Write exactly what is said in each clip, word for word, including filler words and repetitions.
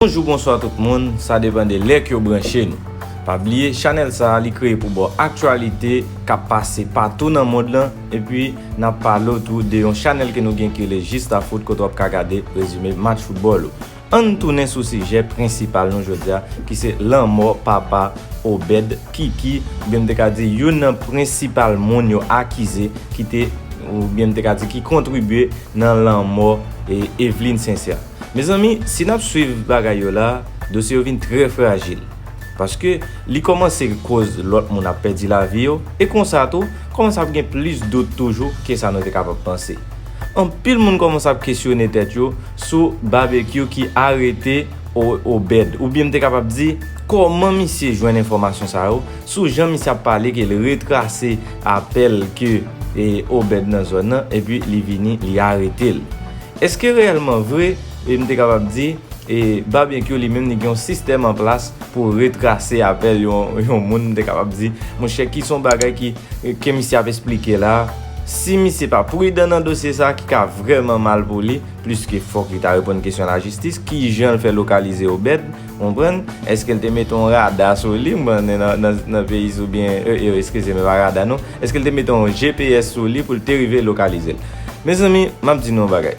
Bonjou, bonswa tout moun, sa depann de lè ke w branche nou. Pa bliye, chanèl sa a, li kreye pou ba w aktyalite k ap pase patou nan mond lan, epi n ap pale w tou de yon chanèl ke nou gen ki rele Jis la Fout, kote w ap ka gade rezime match foutbòl ou. Ann tounen sou sijè prensipal nou jodi a, ki se lanmò papa Obed, Kiki, oubyen m te ka di youn nan prensipal moun yo akize ki te, oubyen m te ka di ki kontribye nan lanmò e Evelyne Sincère. Mezanmi, si n ap swiv bagay yo la, dosye yo vin trè frajil. Paske li kòmanse koz lòt moun ap pèdi lavi yo, e konsa tou, kòmanse ap gen plis dout toujou ke sa nou te kapab panse. Anpil moun kòmanse ap kesyone tèt yo sou Babekyou ki arete O-, Obed, oubyen m te kapab di, kòman misye jwenn enfòmasyon sa yo, sou jan misye ap pale ke l retrase apèl ke, e, Obed nan zòn nan, epi li vini, li arete l. Èske reyèlman vre, e, m te kapab di, e, Babekyou li menm li gen yon sistèm an plas pou retrase apèl yon, yon moun, m te kapab di, monchè, ki se yon bagay ki, ke misye ap esplike la, si misye pa pridan nan dosye sa, ki ka vrèman mal pou li, pliske fòk li ta reponn kesyon lajistis, ki jan l fè lokalize Obed, w konprann? Èske l te mete yon rada sou li, m konnen nan, nan, nan peyi oubyen, e, e, eskize m, e pa rada non, èske l te mete yon G P S sou li pou l te rive lokalize l? Mezanmi, m ap di nou yon bagay.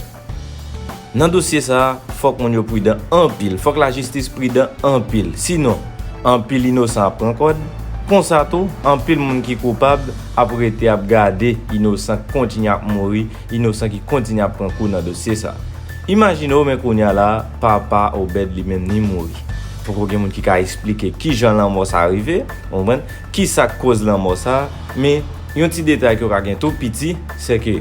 Nan dosye sa a, fòk moun yo pridan anpil, fòk lajistis pridan anpil. Sinon, anpil inosan ap pran kòd. Konsa tou, anpil moun ki koupab ap rete ap gade inosan k kontinye ap mouri, inosan ki kontinye ap pran kou nan dosye sa a. Imajine w, men kounye a la, papa Obed li menm li mouri. Poko gen moun ki ka esplike ki jan lanmò sa rive, w konprann? Ki sa k koz lanmò sa, men yon ti detay ke w ka gen tou piti, se ke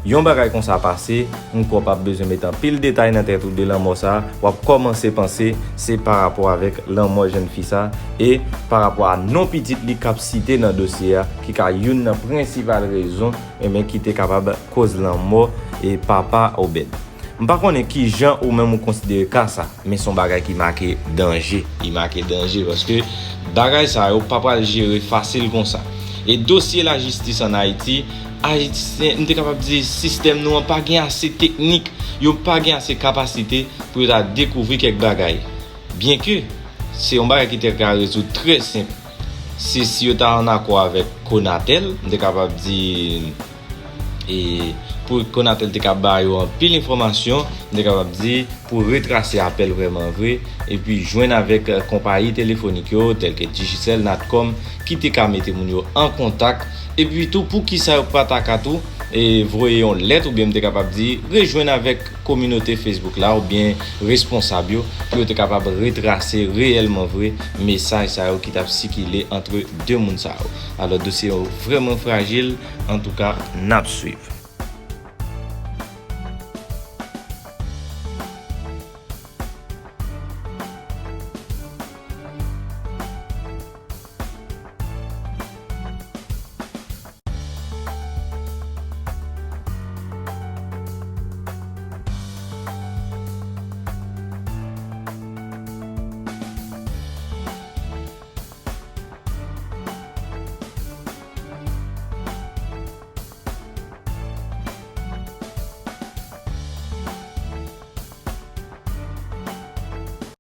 yon bagay konsa pase, m kwè w p ap bezwen met anpil detay nan tèt ou de lanmò sa, w ap kòmanse panse se pa rapò avèk lanmò jèn fi sa, e pa rapò a non pitit li k ap site nan dosye a, ki ka youn nan prensipal rezon, enben, ki te kapab koz lanmò e papa Obed. M pa konnen ki jan ou menm ou konsidere ka sa, men se yon bagay ki make danje. Li make danje paske bagay sa yo pa pral jere fasil konsa. E dosye lajistis ann Ayiti, Ayisyen, m te kapab di sistèm nou an pa gen ase teknik, yo pa gen ase kapasite pou yo ta dekouvri kèk bagay. Byenke se yon bagay ki te ka rezoud trè senp, se si yo ta ann akò avèk Conatel, m te kapab di, e pou Conatel te ka ba yo anpil enfòmasyon, m te kapab di, pou retrase apèl vrèman vre, epi jwenn avèk, e, konpayi telefonik yo, tèlke Digicel, Natcom, ki te ka mete moun yo an kontak, epi tou, poukisa yo pa ta ka tou, e voye yon lèt, oubyen m te kapab di, rejwenn avèk kominote Facebook la, oubyen responsab yo, pou yo te kapab retrase reyèlman vre mesaj sa yo ki t ap sikile ant de moun sa yo. Alò, dosye yo vrèman frajil, antouka, n ap swiv.